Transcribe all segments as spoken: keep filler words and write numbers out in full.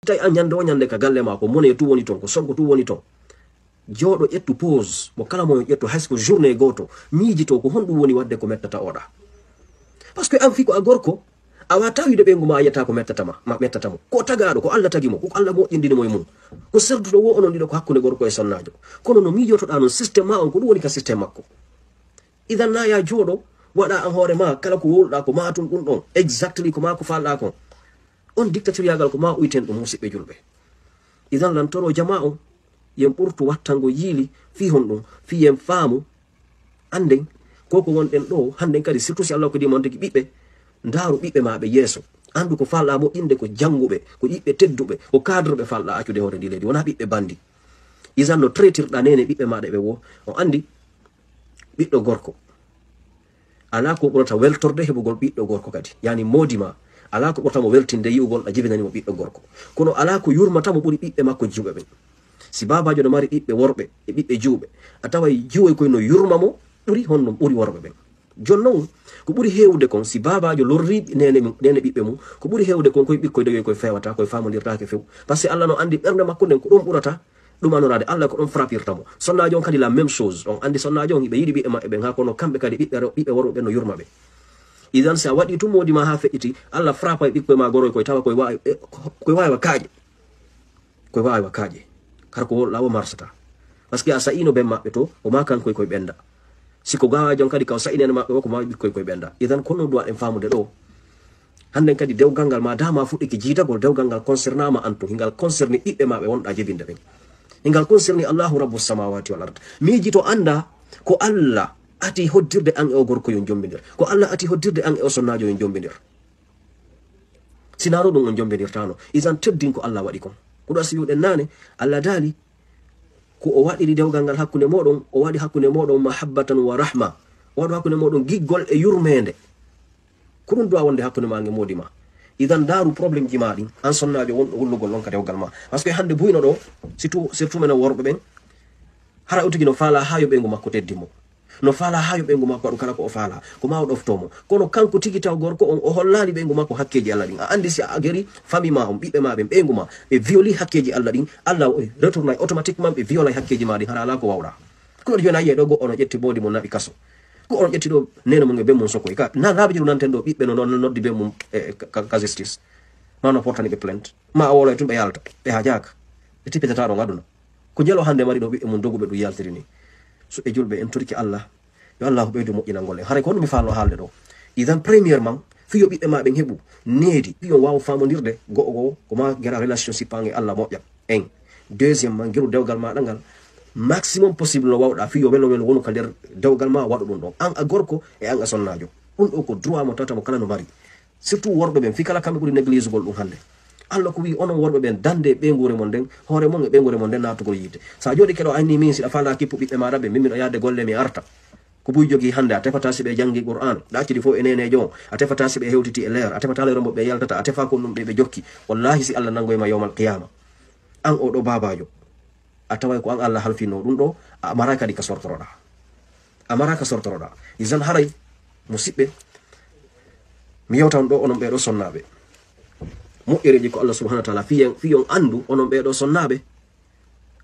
Tawi an ñande o ñande ka galle ma ko mone tu woni ton, ko sonko tu woni ton. Jooɗo ƴettu pause, mo kala mo ƴettu hay so ko journée gooto, miijito ko honɗum woni waɗde ko mettata oɗa. Parce que an fii ko a gorko, a waawata wiide ɓeyngu ma a yiyata ko mettata ma, ma mettata mo. Ko tagaaɗo, ko Allah tagi mo, ko Allah moƴƴindini mo e mum. Ko serduɗo wo onon ɗiɗo ko hakkunde gorko e sonnaajo. Kono no miijotoɗa non système ma on, ko ɗum woni ka système makko. Idan na ya jooɗo, waɗa an hoore ma, kala ko wowluɗa ko ma tun ɗum ɗon. Exactly ko ma ko falɗa kon. On dictatoriagal ko ma uyten ɗum, musiɓɓe julɓe. Idan lan toro jama on, yen ɓurtu wattango yiili fii honɗum, fii yen faamu, annden, ko ko wonɗen ɗo, hannden kadi, surtout si Allah ko dimo on tigi ɓiɓɓe, ndaaru ɓiɓɓe ma ɓe yeeso. Anndu ko falɗa moƴƴinde ko jannguɓe, ko ɓiɓɓe tedduɓe, ko cadre ɓe falɗa accude hoore ndi leydi, wona ɓiɓɓe bandi. Idan no traitirɗa nene ɓiɓɓe maɗa ɓe wo, on anndi ɓiɗɗo gorko. Alaa ko ɓurata weltorde heɓugol ɓiɗɗo gorko kadi. Yani moodi ma, alaa ko ɓurata mo weltinde yi'ugol a jibinani mo ɓiɗɗo gorko. Kono alaa ko yurmata mo ɓuri ɓiɓɓe makko jiwɓe ɓen. Si baabaajo no mari ɓiɓɓe worɓe e ɓiɓɓe jiwɓe, a taway jiwoy koy no yurma mo ɓuri honno ɓuri worɓe ɓen. Jon non, ko ɓuri heewde kon, si baabaajo lorri nene mum, nene ɓiɓɓe mum, ko ɓuri heewde kon koye ɓikkoy degoy koye fewata, koye faamondirtaake few. Parce que Allah no anndi ɓernde makko nden ko ɗum ɓurata ɗum anoraade. Allah ko ɗum frappirta mo. Sonnaajo on kadi la même chose. On anndi sonnaajo on, hiɓe yiɗi ɓiɓɓe maɓɓe ɓen, haa kono kamɓe kadi ɓiɓɓe rew-, ɓiɓɓe worɓe ɓen no yurma ɓe. Idan si a waɗi tun moodi ma haa feƴƴiti, Allah frappa e ɓikkoy ma goroy koye tawa koye waawi, e, koye waawi wa kaaƴe. Koye waawi wa kaaƴe. Har ko wowluɗa wo marsata. Parce que a sa'ino ben maɓɓe to, o ma kankoy koye ɓenda. Si ko gawa jon kadi ka o sa'inani maɓɓe wo ko ma ɓikkoy koye ɓenda. Idan ko non duwa en faamude ɗo. Hannden kadi dewgal ngal ma dama fuɗɗike jiidagol, dewgal ngal concernama an tun. Hingal concerni ɓiɓɓe ma ɓe wonɗa jebinde ɓen. Hingal concerni Allahu Rabbu samawati wal ard. Miijito annda ko Allah ati hoddirde an e o gorko yo on jombindir. Ko Allah ati hoddirde an e o sonnaajo yo on jombindir. Sinaa ɗum on jombindirtaano. Idan teddin ko Allah waɗi kon. Ko ɗum si wi'uɗen naane, Allah daali, ko o waɗiri dewgal ngal hakkunde mooɗon, o waɗi hakkunde mooɗon mahabbatan wa rahma. O waɗi hakkunde mooɗon giggol e yurmeende. Ko ɗum duwa wonde hakkunde ma nge moodi ma. Idan ndaaru problème ji ma ɗin, an sonnaajo wonɗo wullugol on ka dewgal ma. Parce que hannde buyno ɗo, surtout, surtout menen worɓe ɓen, hara o tigi no faala haa yo ɓeyngu makko teddi mo. No faala haa yo ɓeyngu makko waɗu kala ko o faala. Ko ma o ɗofto mo. Kono kanko tigi taw gorko on, o hollaali ɓeyngu makko hakkeeji Allah ɗin. A anndi si a geri famille ma on, ɓiɓɓe ma ɓen, ɓeyngu ma, ɓe violi hakkeeji Allah ɗin, Allah o retournay automatiquement ɓe violay hakkeeji ma ɗin, hara alaa ko wawɗa. Ko ɗo jooni a yi'ay ɗo goɗɗo no ƴetti moodi mum naɓi kaso. Goɗɗo no ƴetti ɗo nene mum e ben mum sokoy. Ka, na laabi ɗum nanten ɗo ɓiɓɓe no, no, no noddi ben mum e, e, ka, ka, ka justice. Ma no portani ɓe plainte. Ma a wowlay tun ɓe yalta. Ɓe hajaaka. Ɓe tippitata ɗon aduna. Ko jelo hannde mari ɗo ɓiɓɓe mum doguɓe ɗum yaltiri ni. Suɓɓe julɓe en torki Allah. Yo Allah ɓeydu moƴƴinangol en. Haray ko honno mi faalno haalde ɗo? Idan premièrement, fii yo ɓiɓɓe ma ɓen heɓu needi, fii on waawa faamondirde, go'o goo, ko ma gera relationship an e Allah moƴƴa. En. Deuxièmement, ngeru dewgal maɗa ngal, maximum possible no wawɗa, fii yo welo welo wonu ka nder dewgal ma, waɗu ɗum ɗon. An a gorko e an a sonnaajo. Ɗum ɗo ko droit mo tata mo kala no mari. Surtout worɓe ɓen, fii kala kamɓe ɓuri négligegol ɗum hannde. Allah ko wi'i onon worɓe ɓen, dande ɓeynguure mon nden, hoore mon e ɓeynguure mon nden naatugol yiite. Sa jooɗike ɗo anni min, si ɗa faala kippu ɓiɓɓe maɗa ɓen, min miɗo yaade golle mi arta. Ko buy jogii hannde, a tefata si ɓe janngi Qur'an, ɗa accidi fof e neneejo on, a tefata si ɓe hewtiti e leer, a tefata leer mo ɓe yaltata, a tefa ko ɗum ɓe, ɓe jokki. Wallahi si Allah nanngoy ma yawmal qiyama. An o ɗo baabaajo, a taway ko an Allah halfino ɗum ɗo, a mara kadi ka sortoroɗa. A mara ka sortoroɗa. Idan haray, musiɓɓe, mi yewtan ɗo onon ɓeɗo sonnaaɓe. Moƴƴereeji ko Allah subhanahu wa ta'ala fii en, fii on anndu onon ɓeɗo sonnaaɓe.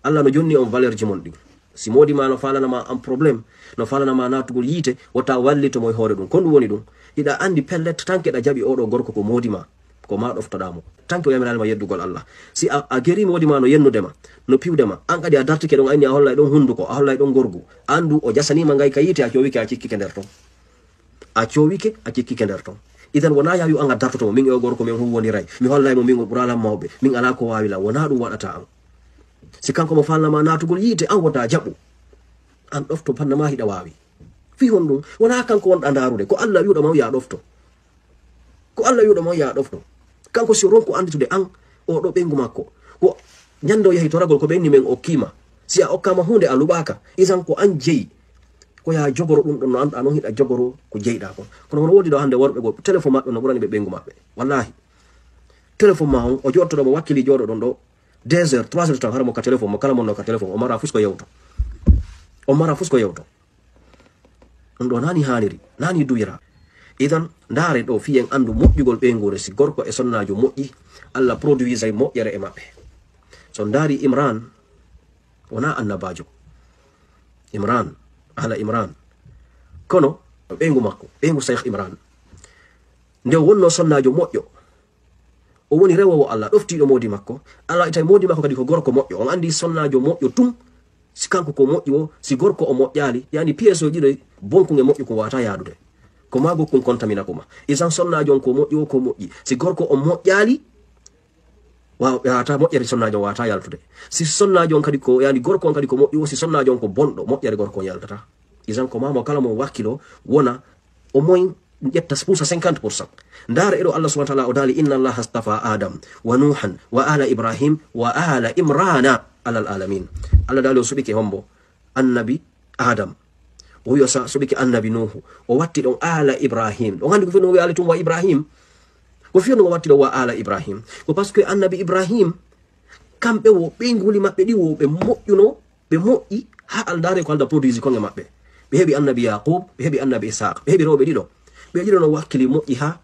Allah no jonni on valeur ji mon ɗin. Si moodi ma no faalana ma an problème, no faalana ma naatugol yiite, wota wallito mo e hoore ɗum. Ko ɗum woni ɗum. Hiɗa anndi pellet tanke ɗa jaɓi oɗo gorko ko moodi ma. Ko ma ɗoftoɗa mo. Tanke o yamiraali ma yeddugol Allah. Si a, a geri moodi ma no yennude ma, no piwde ma. An kadi a dartike ɗon, ayni a hollay ɗon hunduko, a hollay ɗon gorgu. Anndu o jasanima ngay ka yiite, a coowike a cikkike nder ton. A coowike, a cikkike nder ton. Idan wona yawi an a dartoto mo, min e o gorko men huwwondiray. Mi hollay mo min o ɓuralan mawɓe. Min alaa ko waawi lan. Wona ɗum waɗata an. Si kanko mo faalna ma naatugol yiite, an wota jaɓu. An ɗofto banna ma hiɗa waawi. Fii honɗum? Wona kanko wonɗa ndaarude. Ko Allah wi'uɗo ma ya ɗofto. Ko Allah wi'uɗo ma ya ɗofto. Kanko si o ronku annditude an, o ɗo ɓeyngu makko. Ko ñande o yahi toragol ko ɓe inni men okkima. Si a okkama huunde a luɓaaka, isan ko an jeyi. Ko ya jogoro ɗum ɗon no anɗa non hiɗa jogoro ko jeyɗa kon. Kono hono woodi ɗo hannde worɓe goo, téléphone maɓɓe no ɓurani ɓe ɓeyngu maɓɓe. Wallahi. Téléphone ma on, o jottoɗo mo wakkili jooɗo ɗon ɗo, deux heures, trois heures de temps, hara mo ka téléphone, mo kala mon no ka téléphone, o mara fus ko yewta. O mara fus ko yewta. Ɗum ɗo nani haaniri, nani duwira. Idan, ndaare ɗo, fii en anndu moƴƴugol ɓeynguure, si gorko e sonnaajo moƴƴi, Allah produisay moƴƴere e maɓɓe. So ndaari Imran, wonaa annabaajo. Imran, ala Imran. Kono, ɓeyngu makko, ɓeyngu Cheikh Imran. Nde o wonnoo sonnaajo moƴƴo, o woni rewoowo Allah, ɗoftiiɗo moodi makko. Allah itay moodi makko kadi ko gorko moƴƴo. On anndi sonnaajo moƴƴo tun, si kanko ko moƴƴi wo, si gorko o moƴƴaali, yani pièce o ɗiɗo, bonkun e moƴƴukun wata yaadude. Ko maagukun kontamina kuma. Isan sonnaajo on ko moƴƴi wo, ko moƴƴi. Si gorko o moƴƴaali, wa-, wata moƴƴere sonnaajo on wata yaltude. Si sonnaajo on kadi ko, yani gorko on kadi ko moƴƴi wo, si sonnaajo on ko bonɗo, moƴƴere gorko on yaltata. Isan ko mamo kala mo wakkilo wona o moy ƴetta pusa cinquante pour cent. Ndaara eɗo Allah subhanahu wa ta'ala o daali, "Inna Allah astafa Adam wa Nuhan wa ala Ibrahim wa ala Imrana alal alamin." Allah daali o suɓike hombo? Annabi Adam. O wi o sa-, suɓike annabi Nuhu. O watti ɗon ala Ibrahim. Ɗon anndi ko fewndo o wi ala tun wa Ibrahim. Ko fewndo o watti ɗon wa ala Ibrahim. Ko parce que annabi Ibrahim, kamɓe wo ɓeynguuli maɓɓe ɗi wo ɓe moƴƴuno, ɓe moƴƴi, haa Allah ndaare ko Allah produisi kon e maɓɓe. Ɓe heɓi annabi Yaqub, ɓe heɓi annabi Ishaq, ɓe heɓi rewɓe ɗiɗo. Ɓe ɗiɗo no wakkili moƴƴi haa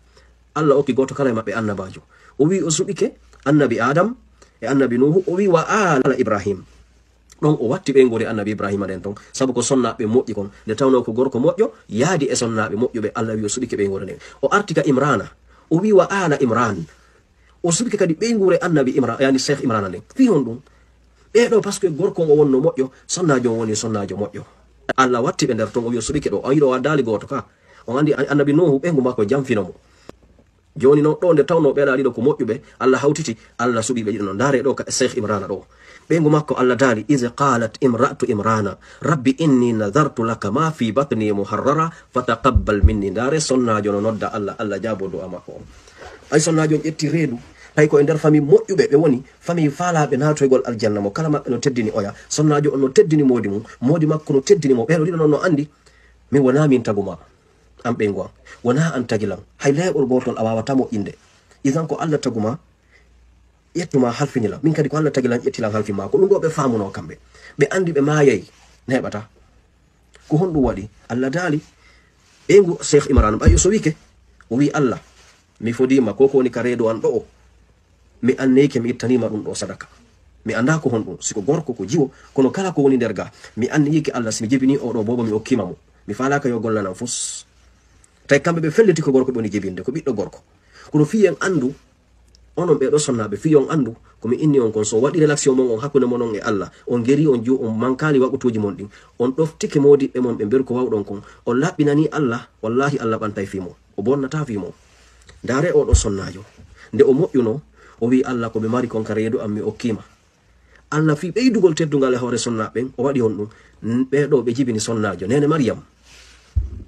Allah okki gooto kala e maɓɓe annabaajo. O wi o suɓike annabi Adam e annabi Nuhu, o wi wa ala Ibrahim. Ɗon o watti ɓeynguure annabi Ibrahima nden ton, sabu ko sonnaaɓe moƴƴi kon. Nde tawnoo ko gorko moƴƴo, yaadi e sonnaaɓe moƴƴuɓe, Allah wi o suɓike ɓeynguure nden. O arti ka Imrana, o wi wa ala Imran. O suɓike kadi ɓeynguure annabi Imran, yani Cheikh Imrana nden. Fii honɗum? Ɓee ɗoo, parce que gorko on o wonno moƴƴo, sonnaajo on woni sonnaajo moƴƴo. Allah watti ɓe nder ton, o wi o suɓike ɗo. On yiɗo wa daali gooto ka. On anndi an-, annabi Nuhu, ɓeyngu makko jamfino mo. Jooni non ɗo nde tawnoo ɓee ɗaa ɗiɗo ko moƴƴuɓe, Allah hawtiti, Allah suɓi ɓe ɗiɗo non. Ndaare ɗo ka Cheikh Imrana ɗo. Ɓeyngu makko Allah daali, "Iz qalat imra'atu Imrana, Rabbi inni nadartu laka ma fi batni muharrara, fataqabbal minni." Ndaare sonnaajo no nodda Allah, Allah jaabo du'a makko on. Ɓay sonnaajo on ƴetti reedu, tawi ko e nder famille moƴƴuɓe ɓe woni, famille faalaaɓe naatoygol aljanna mo kala maɓɓe no teddini oya. Sonnaajo on no teddini moodi mum, moodi makko no teddini mo. Ɓee ɗoo ɗiɗo non no anndi, min wonaa min tagu ma, an ɓeyngu an. Wonaa an tagi lan. Hay leeɓol gootol a waawataa moƴƴinde. Idan ko Allah tagu ma, ƴettu ma halfini lan. Min kadi ko Allah tagi lan, ƴetti lan halfin ma. Ko ɗum ɗo ɓe faamunoo kamɓe. Ɓe anndi ɓe maayay, neeɓataa. Ko honɗum waɗi? Allah daali, ɓeyngu Cheikh Imran, ɓay o sowike, o wi, "Allah, mi fodiima ko ko woni ka reedu an ɗo o. Mi anniyike, mi ittaniima ɗum ɗo sadaka. Mi anndaa ko honɗum, si ko gorko, ko jiwo, kono kala ko woni nder ga, mi anniyike Allah, si mi jibini o ɗo boobo, mi okkiima mo. Mi faalaaka yo gollanam fus." Tawi kamɓe ɓe felliti ko gorko ɓe woni jibinde, ko ɓiɗɗo gorko. Kono fii en anndu, onon ɓee ɗoo sonnaaɓe, fii on anndu, ko mi inni on kon, so waɗi relation mon on hakkunde mon on e Allah, on geri, on ju-, on mankaali waqutuuji mon ɗin, on ɗoftike moodiɓɓe mon ɓe mberu ko wawɗon kon, on laɓɓinanii Allah, wallaahi Allah ɓantay fii mon, o bonnataa fii mon. Ndaare oo ɗoo sonnaajo, nde o moƴƴunoo, o wi, "Allah, ko mi mari kon ka reedu am mi okkiima." Allah fii ɓeydugol teddungal e hoore sonnaaɓe ɓen, o waɗi honɗum? N-, ɓee ɗoo ɓe jibini sonnaajo, neene Maryam.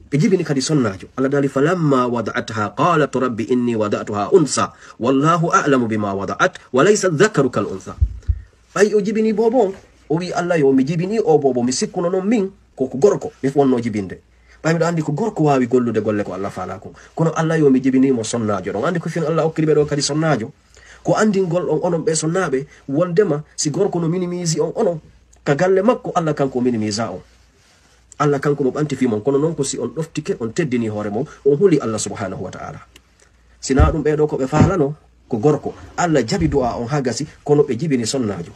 Ɓe jibini kadi sonnaajo. Allah daali, "Falamma wada'atha qalat, Rabbi, inni wada'tuha unsa, wallahu a'lamu bima wada'at, wa laysa dhakaru kal unsa." Ɓay o jibini boobo on, o wi, "Allah yo, mi jibini o boobo, mi sikkuno non min ko, ko gorko, mi wonno jibinde. Ɓay miɗo anndi ko gorko waawi gollude golle ko Allah faalaa kon. Kono Allah yo, mi jibini mo sonnaajo." Ɗon anndi ko fii en Allah okkiri ɓee ɗoo kadi sonnaajo. Ko anndingol on onon ɓee sonnaaɓe, wondema si gorko no minimise on onon, ka galle makko, Allah kanko o minimise on. Allah kanko mo ɓanti fii mon, kono non ko si on ɗoftike, on teddini hoore mon, on huli Allah subhanahu wa ta'ala. Sinaa ɗum ɓee ɗoo ko ɓe faalano, ko gorko. Allah jabi du'a on haa gasi, kono ɓe jibini sonnaajo.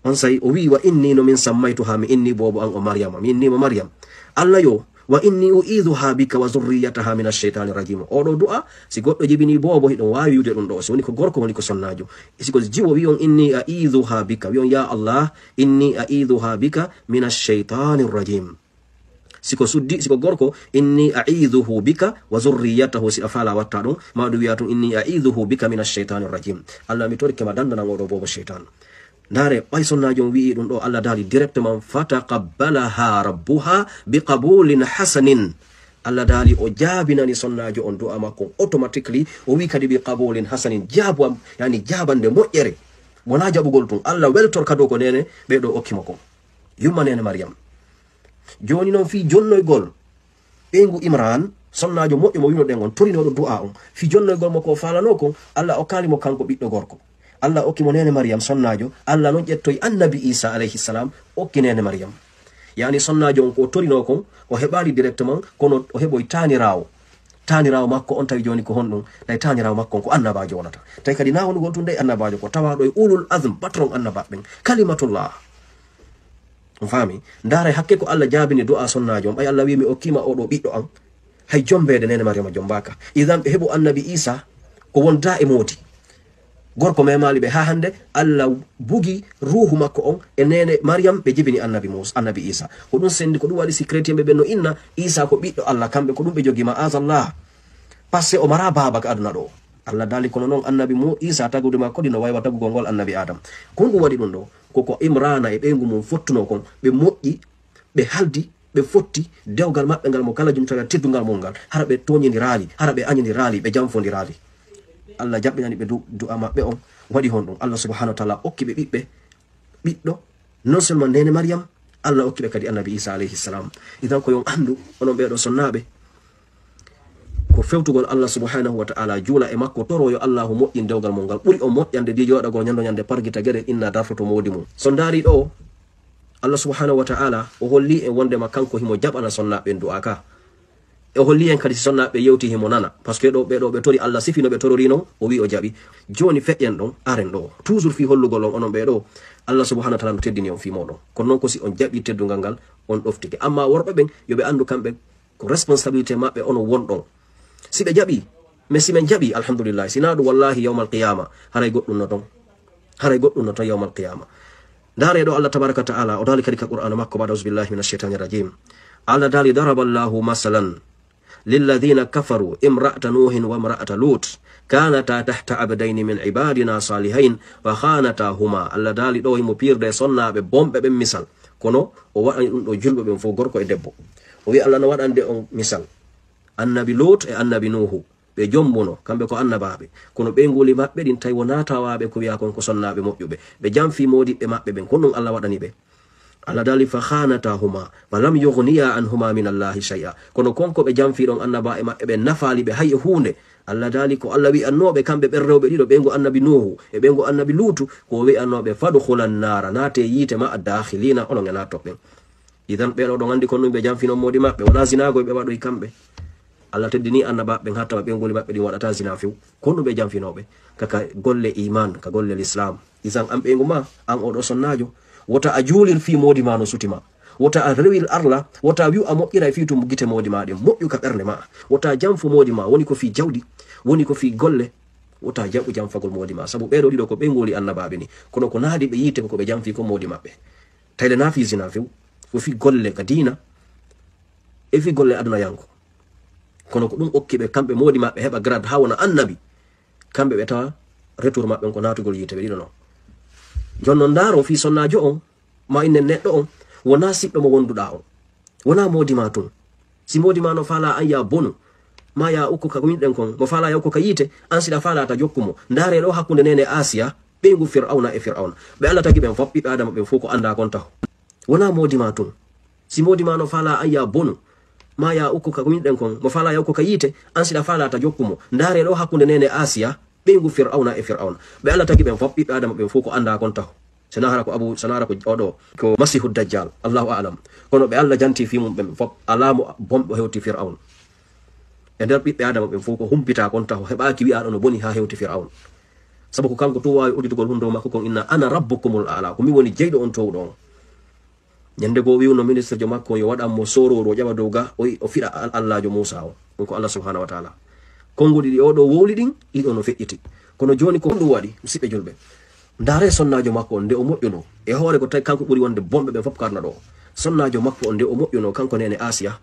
Onsay o wi'i, "Wa inni no min sammaytuha, mi inni boobo an o Maryama, mi inni mo Maryam. Allah yo, wa inni u'idhuha bika wa zurriyataha min ash-shaytani rajim." Oɗo du'a, si goɗɗo jibini boobo, hiɗon waawi wi'ude ɗum ɗo. Si woni ko gorko, woni ko sonnaajo. Si ko jiwo, wi'on, "Inni a'idhuha bika." Wi'on, "Ya Allah, inni a'idhuha bika min ash-shaytani rajim." Si ko suddi, si ko gorko, "Inni a'idhuhu bika wa zurriyatahu." Si a faala watta ɗum, ma ɗum wi'a tun, "Inni a'idhuhu bika min ash-shaytani rajim." Allah, mi torike ma, dandanan oɗo boobo shaytan. Ndaare, ɓay sonnaajo on wi'i ɗum ɗo, Allah daali directement, "Fataqabbalaha rabbuha biqabulin hasanin." Allah daali o jaabinani sonnaajo on du'a makko automatically. O wi'i kadi, "Biqabulin hasanin," jaabu am, yani jaabande moƴƴere. Wonaa jaɓugol tun. Allah weltor kado ko neene ɓee ɗo okki mo kon. Yumma neene Maryam. Jooni non fii jonnoygol ɓeyngu Imran, sonnaajo moƴƴo mo wi'unoɗen on, torinooɗo du'a on. Fii jonnoygol mo ko faalanoo kon, Allah okkaali mo kanko ɓiɗɗo gorko. Allah okki mo neene Maryam sonnaajo, Allah non ƴettoy annabi Isa alayhi salam, okki neene Maryam. Yani sonnaajo on ko o torinoo kon, o heɓaali directement, kono o heɓoy taaniraawo. Taaniraawo makko on tawi jooni ko honɗum? Tawi taaniraawo makko on ko annabaajo wonata. Tawi kadi na wonugol tun dey annabaajo, ko tawaaɗo e ulul azm, patron annabaaɓe ɓen. Kalimatullah. On faami? Ndaare hakke ko Allah jaabini du'a sonnaajo on. Ɓay Allah wi'i, "Mi okkiima oo ɗoo ɓiɗɗo an." Hay jombeede neene Maryama jombaaka. Idan ɓe heɓu annabi Isa ko wonda e moodi. Gorko memaali ɓe haa hannde, Allah bugi ruuhu makko on e neene Maryam, ɓe jibini annabi Musa, annabi Isa. Ko ɗum sendi, ko ɗum waɗi si chrétien ɓe ɓen no inna Isa ko ɓiɗɗo Allah, kamɓe ko ɗum ɓe jogii, ma azallah. Parce que o mara baaba ka aduna ɗo. Allah daali, kono noon annabi mu Isa tagude makko ɗi no waywa tagugol ngol annabi Adam. Kon ɗum waɗi ɗum ɗo, ko ko Imrana e ɓeyngu mum fottuno kon, ɓe moƴƴi, ɓe haldi, ɓe fotti, dewgal maɓɓe ngal mo kala jumtata teddungal mum ngal, hara ɓe tooñindiraali, hara ɓe añindiraali, ɓe janfondiraali. Allah jaɓɓinani ɓe du-, du'a maɓɓe on, waɗi honɗum? Allah subhanahu wa ta'ala okki ɓe ɓiɓɓe, ɓiɗɗo, non seulement neene Maryam, Allah okki ɓe kadi annabi Isa alayhi salam. Idan ko yon anndu, onon ɓeeɗo sonnaaɓe, ko fewtugol Allah subhanahu wa ta'ala, juula e makko, toro yo Allahu moƴƴin dewgal mon ngal, ɓuri o moƴƴande di jooɗagol ñando ñande pargita gere inna dartoto moodi mum. So ndaari ɗo, Allah subhanahu wa ta'ala o holli en wondema kanko himo jaɓana sonnaaɓe ɓen du'a ka. E o holli en kadi si sonnaaɓe yewti himo nana. Parce que ɗo ɓe ɗo ɓe tori Allah sifi no ɓe torori non, o wi o jaɓi. Jooni feƴƴen ɗon, aren ɗo. Toujours fii hollugol on onon ɓe ɗo, Allah subhanahu wa ta'ala no teddini on fii moɗon. Kono non ko si on jaɓi teddungal ngal, on ɗoftike. Amma worɓe ɓen, yo ɓe anndu kamɓe ko responsabilité maɓɓe onon won ɗon. Si ɓe jaɓi, mais si men jaɓi, alhamdulillah. Si na ɗum, wallahi, yawmal qiyama, haray goɗɗum no ton. Haray goɗɗum no ton yawmal qiyama. Ndaare ɗo Allah tabaraka wa ta'ala, o daali kadi ka Qur'ana makko, ba'da auzu billahi minash shaitani rajim. Allah daali, "Daraba Allahu masalan lilladhina kafaru imra'ata Nuhin wa imra'ata Lut. Kanata tahta abdayni min ibadina salihain fa khanatahuma." Allah daali ɗo himo piirde e sonnaaɓe bonɓe ɓen misal. Kono o waɗani ɗum ɗo julɓe ɓen fof, gorko e debbo. O wi Allah no waɗande on misal. Annabi Lut e annabi Nuhu. Ɓe jombuno, kamɓe ko annabaaɓe. Kono ɓeynguuli maɓɓe ɗin tawi wonaa tawaaɓe ko wiyaa kon ko sonnaaɓe moƴƴuɓe. Ɓe janfii moodiɓɓe maɓɓe ɓen, kon ɗum Allah waɗani ɓe. Allah daali, "Fa khanatahuma, fa lam yughniya anhuma min Allahi shay'a." Kono kon ko ɓe janfii ɗon annabaaɓe maɓɓe ɓen nafaali ɓe hay e huunde. Allah daali ko Allah wi'annooɓe kamɓe ɓen rewɓe ɗiɗo, ɓeyngu annabi Nuuhu e ɓeyngu annabi Luutu, ko o wi'annooɓe, "Fadkhulan naara, naatee yiite ma'a daakhilina, onon e naattoɓe ɓen." Idan ɓeeɗo ɗon anndi kon ɗum ɓe janfii non moodi maɓɓe, wonaa zinaago ɓe waɗoyi kamɓe. Allah teddini annabaaɓe ɓen haa tawa ɓeynguuli maɓɓe ɗin waɗataa zina few. Kon ɗum ɓe janfinooɓe ka, ka golle iman, ka golle l'islam. Isan an ɓeyngu ma, an oɗo sonnaajo, wota a juulir fii moodi ma no suti ma. Wota a rewil arla, wota a wi'u a moƴƴiray fii tum gite moodi ma ɗin. Moƴƴu ka ɓernde ma. Wota janfu moodi ma, woni ko fii jawdi, woni ko fii golle. Wota jaɓu janfagol moodi ma. Sabu ɓeeɗo ɗiɗo ko ɓeynguuli annabaaɓe ni. Kono ko naadi ɓe yiite ko ko ɓe janfii ko moodi maɓɓe. Tayle na fii zina few. Ko fii golle ka diina. E fii golle adunayanko. Kono ko ɗum okki ɓe kamɓe moodi maɓɓe heɓa grade haa wona annabi. Kamɓe ɓe tawa retour maɓɓe on ko naatugol yiite ɓe ɗiɗo non. Jonnon ndaaro fii sonnaajo on, ma innen neɗɗo on, wonaa siɗɗo mo wonduɗaa on. Wonaa moodi ma tun. Si moodi ma no faalaa an yaa bonu, ma yaa ukko ka ko winɗen kon, mo faalaa yaa ukko ka yiite, an siɗa faalaa ta jokku mo. Ndaaree ɗo hakkunde neene Asiya, ɓeyngu Fir'awna e Fir'awna. Ɓe Allah tagi ɓen fof, ɓiɓɓe Adama ɓen fof ko anndaa kon taho. Wonaa moodi ma tun. Si moodi ma no faalaa an yaa bonu, ma yaa ukko ka ko winɗen kon, mo faalaa yaa ukko ka yiite, an siɗa faalaa ta jokku mo. Ndaaree ɗo hakkunde neene Asiya, ɓeyngu Fir'awna e Fir'awna. Ɓe Allah tagi ɓen fof, ɓiɓɓe Adama ɓen fof ko anndaa kon taho. Sina hara ko Abu, sina hara ko oɗo, ko Masihu Dajjal, Allahu a'lam. Kono ɓe Allah janti fii mum ɓen fof, alaa mo bonɗo hewti Fir'awn. E nder ɓiɓɓe Adama ɓen fof ko humpitaa kon taho, heɓaaki wi'aaɗo no boni haa hewti Fir'awn. Sabu ko kanko tun waawi udditugol hundo makko kon inna, "Ana rabbukumul a'la", ko mi woni jeyɗo on towɗo on. Ñande goo wi'uno ministre jo makko on yo waɗan mo soorooru, o ƴawa dow ga, o, o fiɗa al-, Allaajo Muusa on. Ɗum ko Allah subhanahu wa ta'ala. Konnguɗi ɗi oɗo wowli ɗin, ɗiɗo no feƴƴiti. Kono jooni ko ɗum waɗi, musidɓe julɓe. Ndaaree sonnaajo makko on nde o moƴƴunoo. E hoore ko tawi kanko ɓuri wonde bonɓe ɓen fof ko aduna ɗo. Sonnaajo makko on nde o moƴƴunoo, kanko neene Asiya,